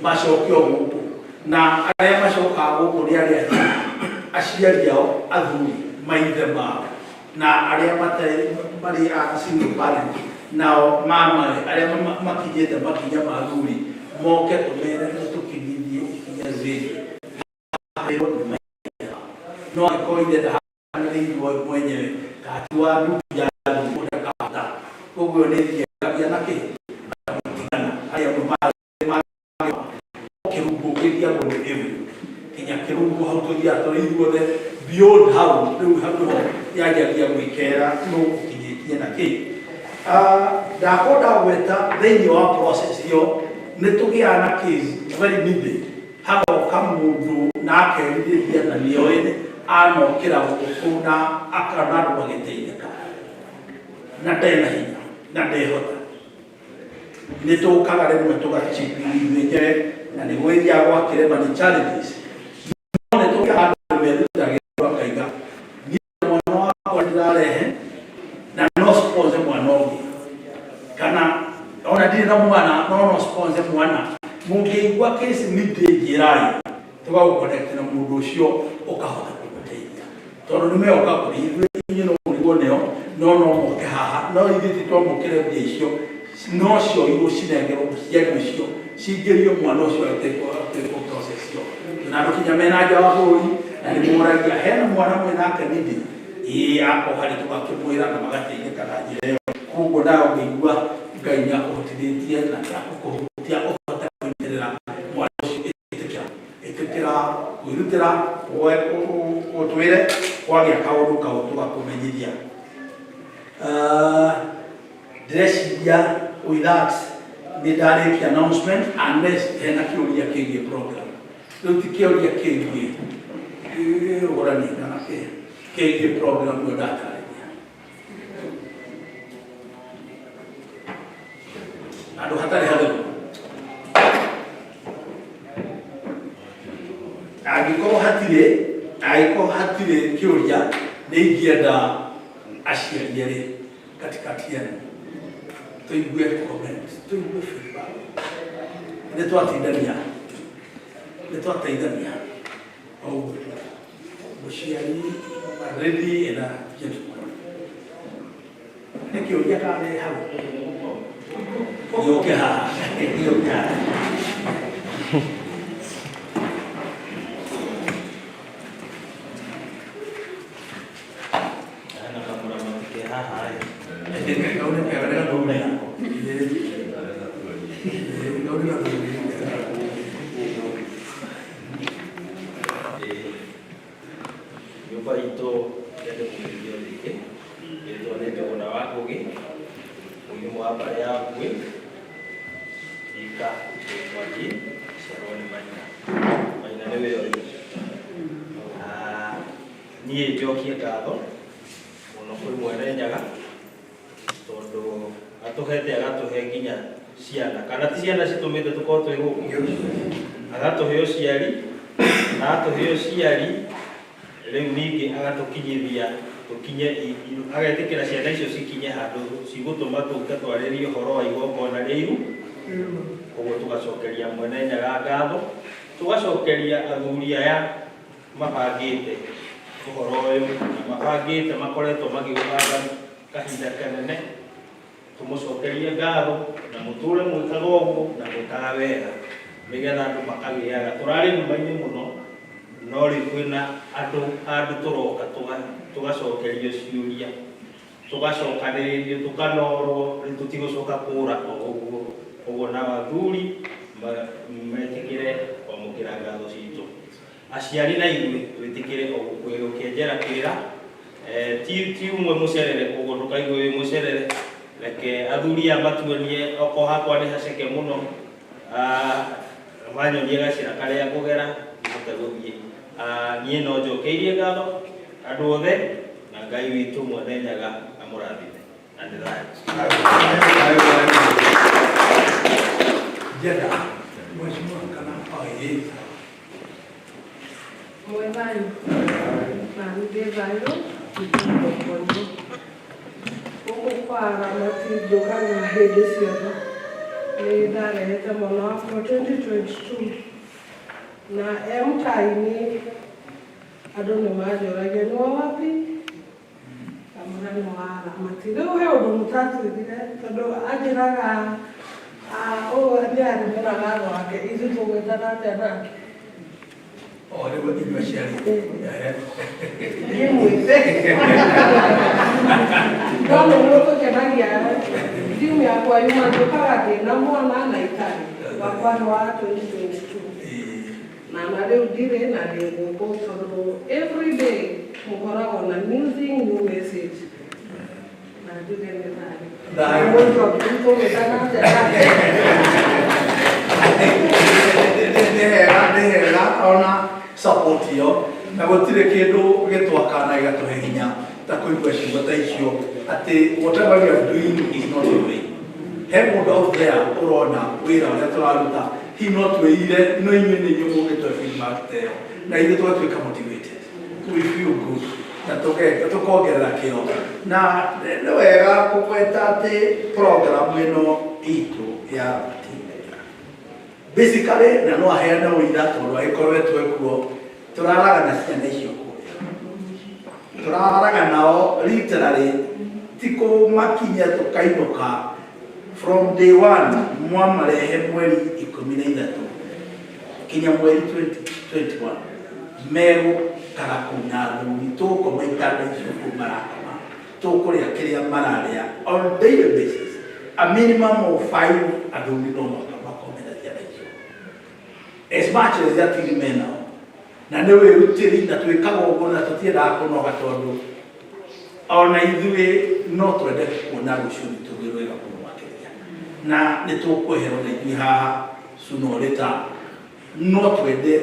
Macokio gũkũ na arĩa macokaga gũkũ nĩ arĩa hinya, aciari ao, athuri, maithe mao, na arĩa matarĩ marĩ a single parent, nao mamae arĩa makinyĩte makinya ma athuri moke tũmere nĩ tũkinyithie ikinya rĩrĩ nĩ maithe mao. No angĩkorwo ithe ndahanĩrĩirwo we mwenyewe kati wa ndugu ya thuri ndakahota, koguo nĩ thiaga na kĩ na gũtigana arĩa amwe kĩrungu gĩthiagwo nĩ ĩmwe kinya kĩrungu hau tũthiaga tũrĩ ithuothe beyond hau. Rĩu hau nĩho yanjagia gwĩkera nũ ũkinyĩtie na kĩ. Ndakorwo ndagweta thĩinĩ wa process ĩyo nĩ tũgĩaga na case very needy, hagoka mũndũ na akerirĩria na nĩoĩ anokĩra gũkũ na akona andũ magĩteithĩka na ndarĩ na hinya na ndehota. Nĩ tũkaga rĩmwe tũgachipithĩte na nĩ gwĩthiaga gwa kĩrema nĩ challenges, no nĩ tũgĩaga andũ merutagĩra makaiga niĩ mwana wakwa ndĩrarehe na no sponsor mwana ũngĩ, kana ona ndirĩ na mwana no no sponsor mwana. Mũngĩigua case nĩ ndĩnjĩrai tũgagũ-connect na mũndũ ũcio ũkahota kũmũteithia, tondũ nĩ meoka kũrĩ ithuĩ, inyuĩ no mũrigwo nĩo, no no moke haha, no ithuĩ ti twamũkĩre mbia icio, no cioirwo cinengerwo mũciari ũcio cingĩrio mwana ũcio agĩtĩkwo process ĩyo. Na andũ kinya mena nja wa bũrũri na nĩ moragia hena mwana mwĩnake nindi ĩĩ akorwo harĩ, tũgakĩmwĩra na magateithĩka na njĩra ĩyo. Koguo nawe ũngĩigua Ngai nĩ akũhotithĩtie na nĩ akũkũhutia ũhote kũnyitĩrĩra mwana ũcio, ĩtĩkĩra, ĩtĩkĩra kwĩrutĩra, ũtwĩre kwagĩa kaũndũ kau tũgakũmenyithia. Ndĩreciria with that nĩ ndarĩkia announcement, unless hena kĩũria kĩgiĩ program. Rĩu ti kĩũria kĩgiĩ ũgũrani kana kĩgiĩ program ĩyo ndatarĩria. Handũ hatarĩ hatheru angĩkorwo hatirĩ, angĩkorwo hatirĩ kĩũria, nĩ ingĩenda aciari erĩ katikati yenu tũigue comment, tũigue feedback. Nĩ twatindania, nĩ twateithania o ũguo. Mũciari, a lady and a gentleman, nĩ kĩũria kana nĩ hau gĩũke haha, gĩũke haha. Hena kamũramati ke haha ĩ. Kau nĩ kega, nĩ gathuri. Kau nĩ gathuri. Nyũmba itũ yende kũgeithio rĩngĩ. Rĩtwa nĩ Njũgũna wa Ngũgĩ, mũiyũmo wa mbarĩ ya Ngũĩ, rika nĩ Mwangi, ciarwo nĩ Maina. Maina nĩwe ũyũ. Niĩ njokie ngatho mũno kwĩ Mwene Nyaga tondũ atũhete agatũhe nginya ciana, kana ti ciana citũmĩte tũkorwo twĩ gũkũ, agatũhe ũciari, na atũhe ũciari rĩu ningĩ agatũkinyithia tũkinye, agetĩkĩra ciana icio cikinye handũ cigũtũma tũke twarĩrie ũhoro wa igongona rĩa iru. Koguo tũgacokeria Mwene Nyaga ngatho, tũgacokeria athuri aya mabangĩte ũhoro ũyũ na mabangĩte makoretwo magĩũbanga kahinda kanene. Tũmũcokerie ngatho na mũtũre mwĩkaga ũguo na mwĩkaga wega nĩgetha andũ makagĩaga. Tũrarĩ nduma-inĩ mũno no rĩu kwĩna andũ handũ tũroka tũgacokerio ciũria, tũgacokanĩrĩrio, tũkanorwo, rĩu tũtigũcoka kũra o ũguo. Ũguo nao athuri metĩkĩre kwamũkĩra ngatho citũ. Aciari na ithuĩ twĩtĩkĩre o gũkĩenjera kĩrĩra. Ti ũmwe mũcerere, koguo ndũkaigue wĩ mũcerere. Reke athuri aya matuonie, okorwo hakwa nĩ haceke mũno, manyonie gacĩra karĩa ngũgera hote gũthiĩ. Niĩ no njokeirie ngatho andũ othe na Ngai witũ Mwene Nyaga amũrathime. Na nĩ thayũ. Njenda mheshimiwa kana ĩ. Mwĩ thayũ? Nani ndĩ thayũ, ndikũgonyo. Gũkũ kwa Aramati njũkaga hĩndĩ ciothe. Nĩ ndarehete mwana wakwa 2022 na e mũtai-inĩ, andũ nĩ manjũragia, "Nĩ wa wapi?" Ngamwĩra nĩ wa Ramati. Rĩu he ũndũ mũtatwĩrire, tondũ anjĩraga, "Ũũ nĩ arĩ mũragatho wake, ithuĩ tũgwĩtana atĩa nake?" O rĩu inyuĩ aciari. Niĩ mwĩthĩ, no nĩ mũtũkenagia. Timu yakwa yuma njũkaga ndĩna mwana na itarĩ wakwa nĩ wa 2022 na rĩu ndirĩ na ndĩ gũkũ, tondũ every day mũkoragwo na new thing, new message, na njuge nĩ thayũ. Thayũ. Mũnjoki, tũgwĩtana atĩa nake? Nĩ hega, nĩ hega ona support ĩyo, na gũtirĩ kĩndũ gĩtwakana gĩgatũhe hinya ta kũigua ciugo ta icio atĩ whatever we are doing is not in vain. He mũndũ out there ũrona wĩra ũrĩa tũraruta, hihi no twĩire, no inyuĩ nĩ inyuĩ mũngĩtũhe feedback ta ĩyo na ithuĩ tũgatuĩka motivated, we feel good na tũkongerera kĩo. Na nĩ wega kũgweta atĩ program ĩno itũ ya basically, na no aheane ũira tondũ agĩkoretwo kuo, tũraraga na ciana icio kũrĩa, tũraraga nao literally, ti kũmakinya tũkainũka. From day one mwamarehe mweri 13 kinya mweri 2021, megũkara kũu na athuri, tũgũkoma itanda icio kũu marakoma, tũkũrĩa kĩrĩa mararĩa on daily basis. A minimum of five athuri no mũhaka makome na ciana icio, as much as atiri menao, na nĩ wĩrutĩri na twĩkaga ũguo na tũtiendaga kũnoga, tondũ ona ithuĩ no twende kuona rũciũ rwitũ rwĩ rwega mũno makĩria, na nĩ tũkweherwo na ithuĩ haha sooner or later. No twende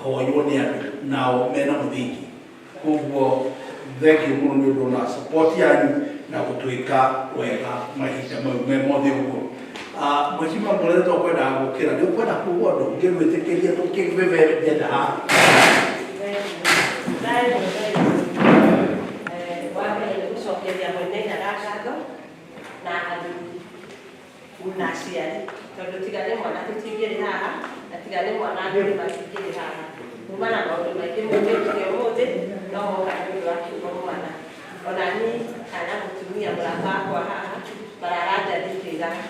hoywo nĩ andũ nao mena mũthingi. Koguo thank you mũno nĩ ũndũ na support yanyu na gũtwĩka wega mahinda mau me mothe ũguo. Mheshimiwa Mũrere, tokwendaga gũkĩra, nĩ ũkwenda kuga ũndũ ngĩgwĩtĩkĩria tũkĩbebe haha? Thayũ, thayũ. Wa mbere nĩ gũcokeria Mwene Nyaga ngatho na athuri na aciari, tondũ tiga nĩ mwana tũtingĩrĩ haha, na tiga nĩ mwana athuri matingĩrĩ haha. Kuma na maũndũ maingĩ mũngĩkire ũmũthĩ, no moka nĩ ũndũ wa kiugo mwana. Ona ni kana mũtumia mũrata wakwa haha mararanja ndikĩraga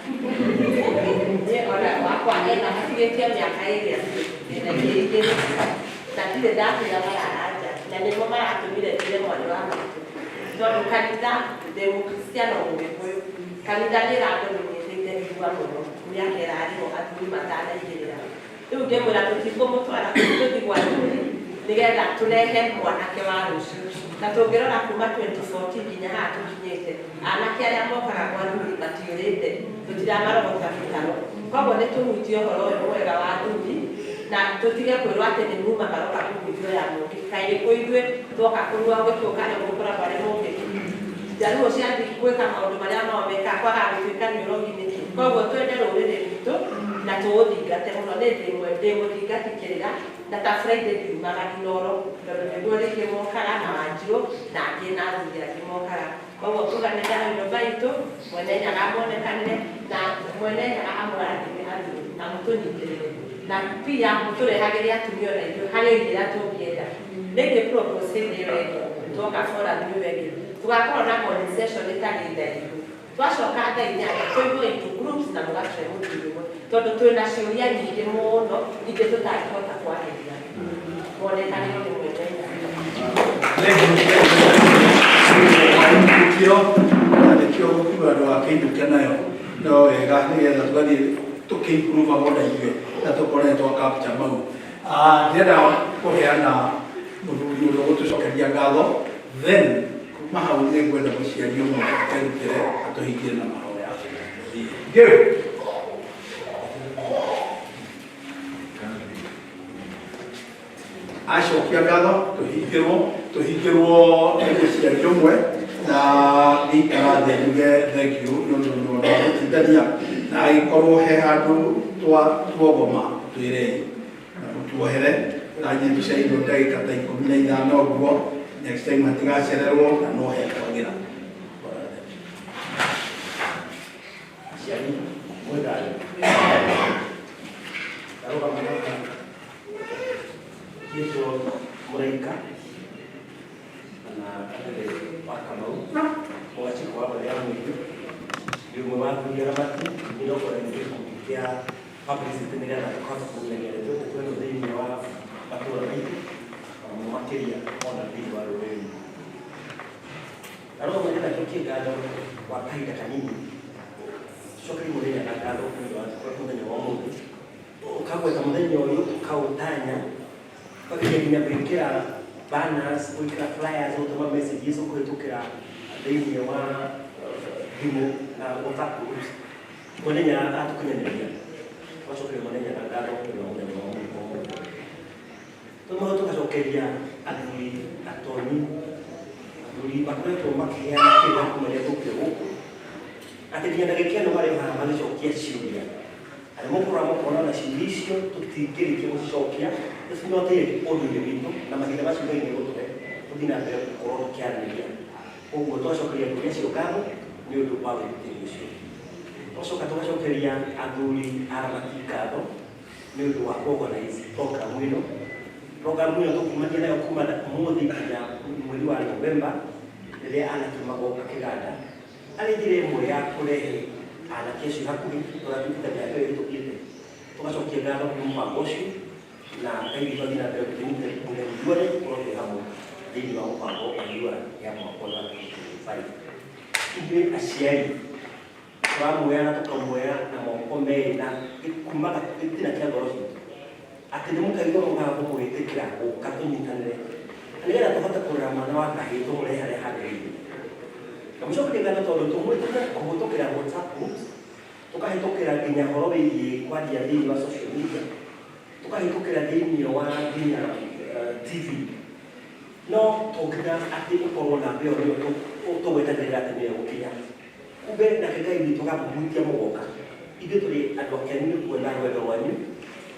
niĩ ona wakwa ena atigĩtie mĩaka 2 atĩ ndĩna igĩrĩ igĩrĩ, na ndirĩ ndatĩra mararanja, na nĩmo maratũmire ndire mwarĩ wa maitũ, tondũ kanitha, ndĩ mũkristiano mũgĩkũyũ, kanitha nĩ ĩrandominĩtĩte irua mũno mĩaka ĩrarĩho athuri matanaingĩrĩra. Rĩu ngĩmwĩra tũtikũmũtwara kũu, tũthiĩ gwa athuri nĩgetha tũrehe mwanake wa rũciũ. Na tũngĩrora kuma 2014 nginya haha tũkinyĩte, anake arĩa mokaga gwa athuri matiũrĩte, tũtiramarogota mĩtaro. Koguo nĩ tũhutie ũhoro ũyũ mwega wa athuri na tũtige kwĩrwo atĩ nĩ muma maroka kũhunjio ya mũngĩ. Kaĩ kũ ithuĩ twoka kũrua Gĩkũyũ karĩa gũkoragwo arĩ mũngĩ, Njaruo ciathiĩ gwĩka maũndũ marĩa mao mekaga, kwagaga gũtuĩka nĩ ũrogi nĩkĩ? Koguo twende rũrĩrĩ rwitũ na tũũthingate mũno. Nĩ ndĩ mũthingati kĩrĩra, na ta Friday ndiumaga Inoro, tondũ nĩguo rĩngĩ mokaga na Wanjirũ na angĩ na athuri angĩ mokaga. Koguo kuga nĩ thayũ nyũmba itũ, Mwene Nyaga amuonekanĩre na Mwene Nyaga amũrathime athuri na mũtũnyitĩrĩre, na pia mũtũrehagĩre atumia ona ithuĩ harĩ irĩra tũngĩenda. Rĩngĩ propose hĩndĩ ĩyo ĩngĩ twoka forum ĩyo ĩngĩ, tũgakorwo na morning session ĩtarĩ ndaihu, twacoka thaa 8 tũigwo into groups na mũgatũhe mũthuri ũmwe, tondũ twĩna ciũria nyingĩ mũno ingĩ tũtangĩhota kwarĩria. Muonekanĩrwo nĩ Mwene Nyaga. Kĩo na nĩkĩo gũkiuga ndũgakĩinũke nayo, no wega nĩgetha tũgathiĩ tũkĩ-improve ona ithuĩ na tũkore twa capture mau. Ndĩrenda kũheana mũthuri ũrĩa ũgũtũcokeria ngatho, then kuma hau nĩ ngwenda mũciari ũmwe erutĩre atũhingie na mahoya. Ngĩu. Acokia ngatho, tũhingĩrwo nĩ mũciari ũmwe na ngĩikara thĩ njuge thank you nĩ ũndũ nĩ wa gũtindania, na agĩkorwo he handũ tuogoma, twĩrei na mũtuohere na nyambicairwo ndagĩka ta 15 ũguo. Next time hatigacererwo na no he kwagĩra. Aciari. Mwĩ thayũ. Ndarũgama haha njĩtwo Mũraika kana Anene wa Kamau, mũgacikũ wa mbarĩ ya Mũirio. Ndĩ ũmwe wa athuri aramati, niĩ ndongoragia gĩkundi kĩa publicity nĩgetha tũkahota kũmenyania ndeto ĩno thĩinĩ wa matũũra maitũ na mũno makĩria ona thĩinĩ wa rũrĩrĩ rwitũ. Ndarũgama nĩgetha njokie ngatho gwa kahinda kanini, tucokerie mũthenya na ngatho nĩ ũndũ wa mũthenya wa ũmũthĩ. Ũkagweta mũthenya ũyũ, ũkaũtanya, ũkageria nginya gwĩkĩra banners, gwĩkĩra flyers, gũtũma messages ũkũhĩtũkĩra thĩinĩ wa thimũ na WhatsApp groups. Mwene Nyaga atũkinyanĩria, tũgacokeria Mwene Nyaga ngatho nĩ ũndũ wa mũthenya wa ũmũthĩ. Tũmaho tũgacokeria athuri atonyi, athuri makoretwo makĩheana kĩrĩra kuma rĩrĩa tũkire gũkũ, atĩ nginya ndagĩka ĩno marĩ o haha magĩcokia ciũria. Na nĩ mũkũrora mũkona ona ciũria icio tũtingĩrĩkia gũcicokia, tũcinotĩire ũndũire witũ na mahinda macio Ngai nĩ egũtũhe tũthiĩ na mbere gũkorwo tũkĩaranĩria. Koguo tũgacokeria athuri acio ngatho nĩ ũndũ wa wĩrutĩri ũcio. Tũgacoka tũgacokeria athuri aramati ngatho nĩ ũndũ wa kũ-organize program ĩno. Program ĩno tũkumania nayo kuma ũmũthĩ nginya mweri wa November rĩrĩa anake magoka kĩganda. Arĩ njĩra ĩmwe ya kũrehe anake acio hakuhĩ tũrĩa twĩkĩte mĩaka ĩyo ĩhĩtũkĩte. Tũgacokia ngatho nĩ mũbango ũcio na Ngai witũ athiĩ na mbere gũtũnyitĩrĩra ithuothe tũkorwo twĩ hamwe thĩinĩ wa mũbango wa riũa ya mwaka ũyũ wa 2025. Ithuĩ aciari tũramuoya na tũkamuoya na moko merĩ na kuma gĩtina kĩa ngoro citũ atĩ nĩ mũkaigua mũgambo mũgĩtĩkĩra gũka tũnyitanĩre na nĩgetha tũhote kũrera mwana wa kahĩĩ tũmũrehe harĩa hagĩrĩire. Na mũcokerie ngatho tondũ tũmwĩtĩte kũhĩtũkĩra WhatsApp groups, tũkahĩtũkĩra nginya ũhoro wĩgiĩ kwaria thĩinĩ wa social media, tũkahĩtũkĩra thĩinĩ wa nginya TV. No to nginya atĩ ũkorwo namba ĩyo nĩyo tũgwetagĩrĩra atĩ nĩyo ĩgũkinya. Kumbe nake Ngai witũ akamũhutia mũgoka. Ithuĩ tũrĩ andũ akenu nĩ kuona rwendo rwanyu,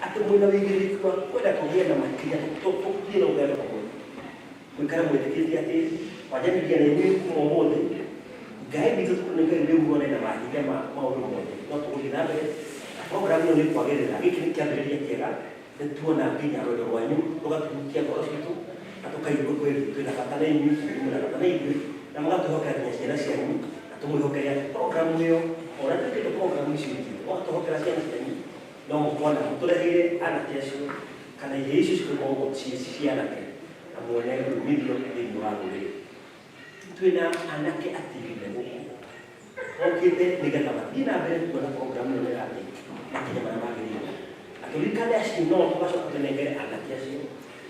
atĩ mwĩna ũigĩrĩrĩki wa kwenda tũgĩe na makinya tũthiĩ na rũgendo hamwe. Mũikare mwĩtĩkĩtie atĩ kwanjanĩria na inyuĩ kuma ũmũthĩ, Ngai witũ tondũ nĩ Ngai wĩ muoyo na mahinya ma maũndũ mothe, no tũgũthiĩ na mbere na program ĩno nĩ ĩkwagĩrĩra. Gĩkĩ nĩ kĩambĩrĩria kĩega, nĩ tuona nginya rwendo rwanyu rũgatũhutia ngoro citũ na tũkaigua kweli twĩna bata na inyuĩ, na inyuĩ mwĩna bata na ithuĩ, na mũgatwĩhokera nginya ciana cianyu, na tũmwĩhokere atĩ program ĩyo, o ũrĩa twĩkĩte program icio ingĩ, mũgatwĩhokera ciana cianyu, no mũkona mũtũreheire anake acio kana ihĩĩ icio cigũkorwo ciĩ cia anake na muone umithio thĩinĩ wa rũrĩrĩ. Twĩna anake atirire gũkũ mokĩte nĩgetha mathiĩ na mbere kuona program ĩno ĩrathiĩ makinya marĩa magĩrĩire. Na tũririkane acio no tũgacoka tũnengere anake acio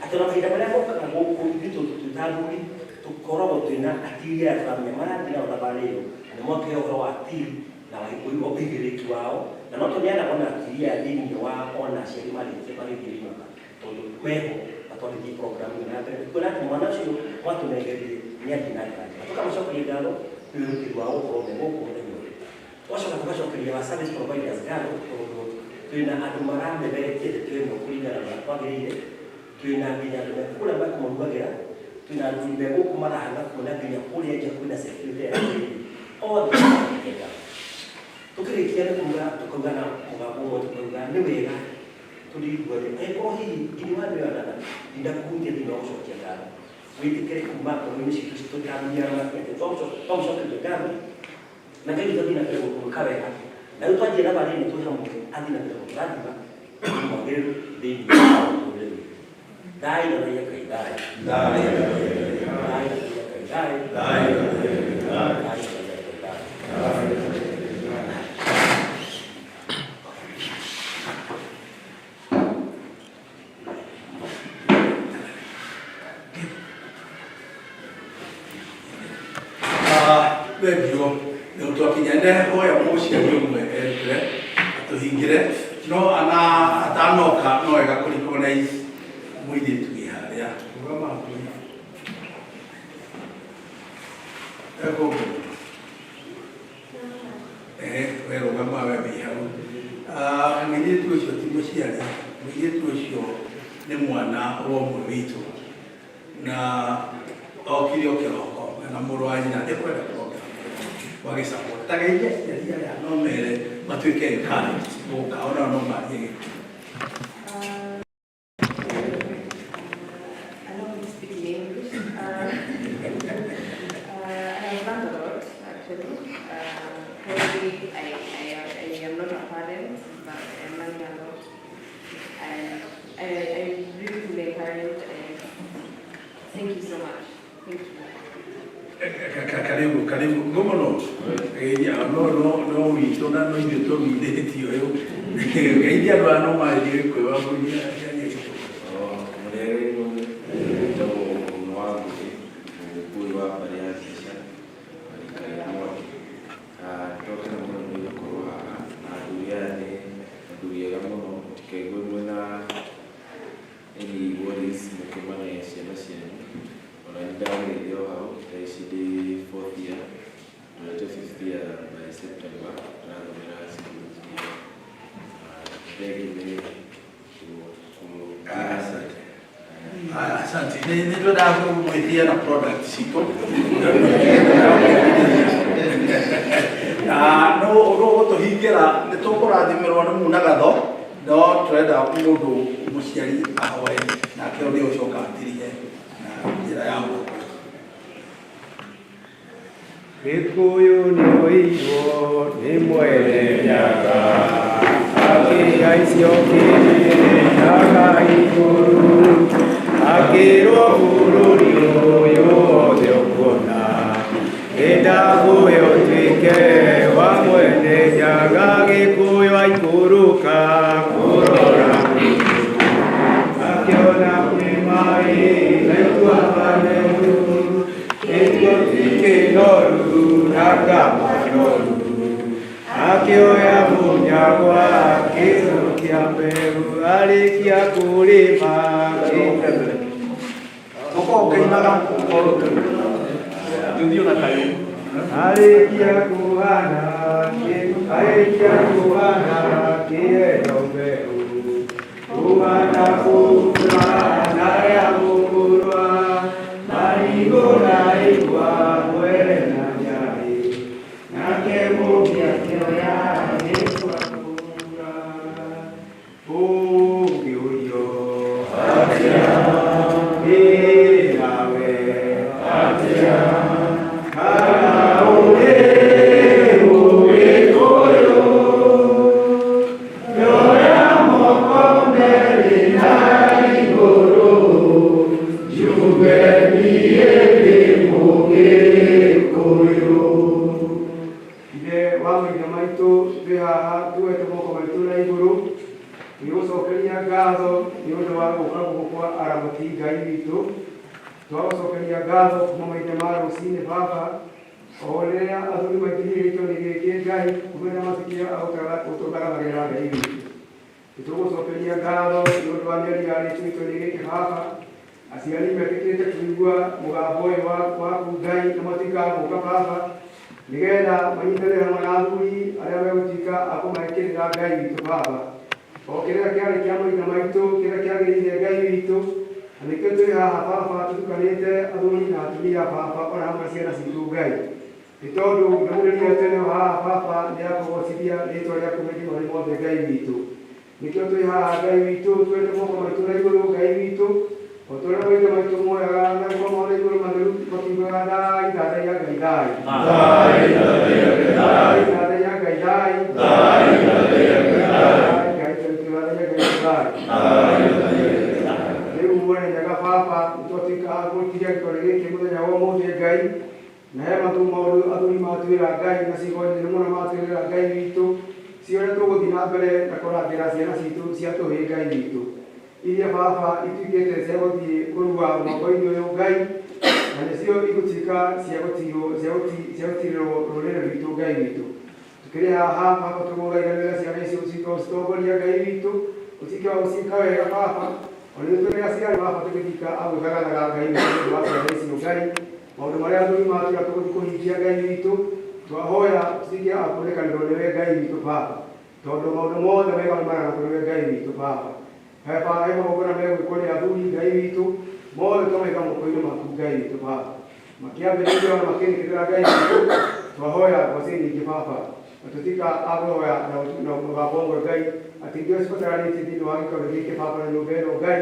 atĩ ona mahinda marĩa mokaga gũkũ ithuĩ twĩ ta athuri tũkoragwo twĩna atiri aya tũramenya marathiĩ nao thabarĩ ĩyo na nĩ mwakĩheo ũhoro wa atiri na ũigĩrĩrĩki wao na no tũneanaga ona atiri aya thĩinĩ wa ona aciari marĩkia magĩthiĩ kũinũka tondũ meho matwarithie program ĩyo na mbere kuona atĩ mwana ũcio mwatũnengerire nĩ athiĩ na mbere na tũkamacokeria ngatho nĩ wĩrutĩri wao gũkorwo me gũkũ mũthenya ũyũ. Tũgacoka tũgacokeria wa service providers ngatho tondũ twĩna andũ maramemerekia ndeto ĩno kũringana na ũrĩa kwagĩrĩire, twĩna nginya andũ me kũrĩa mekũmarugagĩra, twĩna athuri me gũkũ marahanga kuona nginya kũrĩa nja kwĩna security ĩrĩa yagĩrĩire, othe tũkamacokeria ngatho. Tũkĩrĩkia nĩ kuga tũkauga na mũgambo ũmwe tũkauga nĩ wega tũrĩ ithuothe angĩkorwo hihi nginya wa nĩwe anana ndinakũhutia thĩinĩ wa gũcokia ngatho wĩtĩkĩre kuma ngoro-inĩ citũ tũtamia atĩ twamũcokeria ngatho na Ngai witũ athiĩ na mbere gũtwĩka wega na rĩu twanjia thabarĩ ĩno twĩ hamwe athiĩ na mbere gũtũrathima mwagĩrĩru thĩinĩ wa mũtũrĩre witũ. Thayũ na thayũ Ngai thayũ. Thayũ na thayũ Ngai thayũ. Thayũ na thayũ Ngai thayũ. Thengio nĩ twakinya ndehoya mũciari ũmwe erutĩre atũhingĩre no ana atanoka no wega kũ recognize mũirĩtu wĩ harĩa rũgama hakuhĩ ekũngũ ehe we rũgama we wĩ hau. Mũirĩtu ũcio ti mũciari, mũirĩtu ũcio nĩ mwana wa ũmwe witũ na okire o kĩroko na mũrũ wa nyina nĩ kwenda program. Wagĩcapwo ta geithia aciari arĩa no mere matuĩke encouraged gũka ona no marie Gĩkũyũ. I know how to speak in English. I have learned a lot, actually. Probably I am not a parent, but I am learning a lot. And I really feel encouraged, and thank you so much. Thank you. Karibu, karibu ngomono geithia no witũ na no ithuĩ tũruithĩtio ũyũ geithia andũ aya no marie Gĩkũyũ athuri. Mũrĩega, njĩtagwo Mũno wa Ngũĩ, Mũgĩkũyũ wa mbarĩ ya Cica, rika rĩa Mwangi. Nĩtwakena mũno nĩ gũkorwo haha na athuri aya nĩ athuri ega mũno, mũtikaigue mwĩna any worries mũkĩmane ciana cianyu. Ona nĩ ndagereire o hau, thaa ici ndĩ fourth year, ndorete fifth year by September, ndĩrathomera civil engineering. Thengiũ nĩ Asante. Asante. Nĩ twendaga gwĩtia na product citũ. No no gũtũhingĩra nĩ tũkũrathimĩrwo nĩ munagatho no tũrenda mũndũ mũciari ahoe nake nĩ ũcoka atirihe na njĩra ya ũguo. Gĩkũyũ nĩ oirwo nĩ mwene nyaga akĩhaicio kĩrĩnyaga igũrũ akĩrwo bũrũri ũyũ wothe ũkuona nĩndakũhe ũtuĩke wa mwene nyaga. Gĩkũyũ aikũrũka kũrora akĩona kwĩ maĩ na ituamba meru kĩnoru na kamanoru akĩoya mũnyagwa akĩcokia mbegũ arĩkia kũrĩma. Ũkorwo ũkĩinaga. Arĩkia kũhanda, arĩkia kũhanda kĩheo mbegũ kũhanda kũra na ya mũkũrwa marigũ na igwa mwere na nyaĩ nake mũmbi akĩoya gĩkwa kũra ũngĩũrio atĩa ĩ nawe atĩa kana ũrĩ Mũgĩkũyũ yoya moko merĩ na igũrũ njuge niĩ ndĩ Mũgĩkũyũ. Ithe wa maithe maitũ, twĩ haha tuoete moko maitũ na igũrũ tũgĩgũcokeria ngatho nĩ ũndũ wa gũka gũkũ kwa aramati. Ngai witũ, twagũcokeria ngatho kuma maithe ma rũcinĩ baba o rĩrĩa athuri maitĩrĩire gĩtoni gĩkĩ. Ngai, kuma rĩrĩa matuĩkire a gũtũthagathagira, Ngai witũ, nĩtũgũcokeria ngatho nĩ ũndũ wa mĩario yarĩtio gĩtoni gĩkĩ baba. Aciari metĩkĩrĩte kũigua mũgambo ũyũ waku Ngai na matuĩka a gũka baba nĩgetha manyitanĩre hamwe na athuri arĩa megũtuĩka a kũmekĩrĩra. Ngai witũ baba, o kĩrĩa kĩarĩ kĩa maithe maitũ kĩrĩa kĩagĩrĩire, Ngai witũ, na nĩkĩo twĩ haha baba tũtukanĩte athuri na atumia baba ona hamwe na ciana citũ. Ngai, nĩ tondũ ndũmĩrĩri ya tene haha baba nĩ ya kũgocithia rĩtwa rĩaku hĩndĩ marĩ mothe. Ngai witũ, nĩkĩo twĩ haha, Ngai witũ, twete moko maitũ na igũrũ. Ngai witũ, o ta ũrĩa maithe maitũ moyaga na moko na igũrũ matheru makiugaga thai thathaiya Ngai thai thai thathaiya Ngai thai thai Ngai thathaiya Ngai thai. Rĩu mwene nyaga baba, nĩtwatuĩka a gũtiria gĩtore gĩkĩ mũthenya wa ũmũthĩ. Ngai, na he matũ maũndũ athuri matwĩra, Ngai, na ciugo nyingĩ mũno matwĩrĩra, Ngai witũ, cio ũrĩa tũgũthiĩ na mbere na kũrathĩra ciana citũ cia tũhĩĩ. Ngai witũ, iria baba ituĩkĩte cia gũthiĩ kũrua mwako-inĩ ũyũ, Ngai, na nĩcio igũtuĩka cia gũtirĩrwo rũrĩrĩ rwitũ. Ngai witũ, tukĩrĩ haha baba tũgũthaithanĩra ciana icio ũtuĩke wa gũcitongoria. Ngai witũ, ũtuĩke wa gũciĩka wega baba. Ona ithuĩ tũrĩ aciari baba tũgĩtuĩka a gwĩthagathaga, Ngai witũ, nĩ ũndũ wa ciana icio. Ngai, maũndũ marĩa athuri matwĩra tũgũthiĩ kũhingia, Ngai witũ, twahoya tutuĩke a kuonekanĩrwo nĩwe, Ngai witũ baba, tondũ maũndũ mothe mega maumanaga kũrĩ we, Ngai witũ baba. Baba, he magongona megwĩkwo nĩ athuri, Ngai witũ, mothe twameka moko-inĩ maku, Ngai witũ baba, makĩambĩrĩria ona makĩrĩkĩrĩra. Ngai witũ, Twahoya mboci nyingĩ baba na tũtika akũhoya na mũgambo ũmwe Ngai atĩ iria cibataranĩtie thĩinĩ wa gĩikaro gĩkĩ baba na nyũmba ĩno Ngai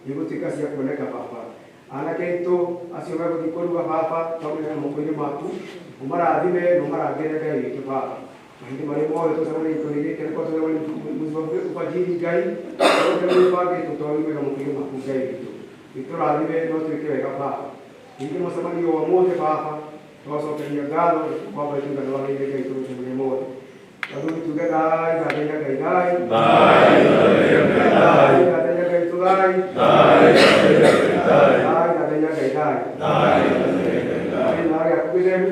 nĩgũtuĩka cia kuoneka baba. Anake aitũ acio megũthiĩ kũruga baba twamũneana moko-inĩ maku ũmarathime na ũmarangĩre Ngai witũ baba. Mahinda marĩa mothe tũcemania gĩikaro gĩkĩ nĩko tũcemania mũciĩ Ngai ũrĩa wĩbangĩtwo twamũiga moko-inĩ maku Ngai witũ. Wĩtũrathime na ũtwĩke wega baba. Ningĩ mũcemanio wa ũmũthĩ baba twacokeria ngatho kwamba tuga nĩ wagĩrĩire Ngai tũgũcemania mothe. Athuri tuge thai thathaiya Ngai thai. Thai thathaiya Ngai tũthai. Thai thathaiya Ngai thai. Thai na gĩaku gĩtheru.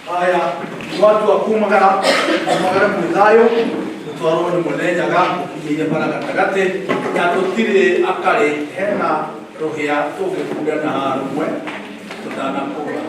Haya, watu wa kumagara kumagara mwĩ thayũ mũtwarwo nĩ mwene nyaga mũkinyĩire bara gatagatĩ na tũtirĩ akarĩ hena rũhĩa tũngĩkunda na rũmwe tũtanakũra.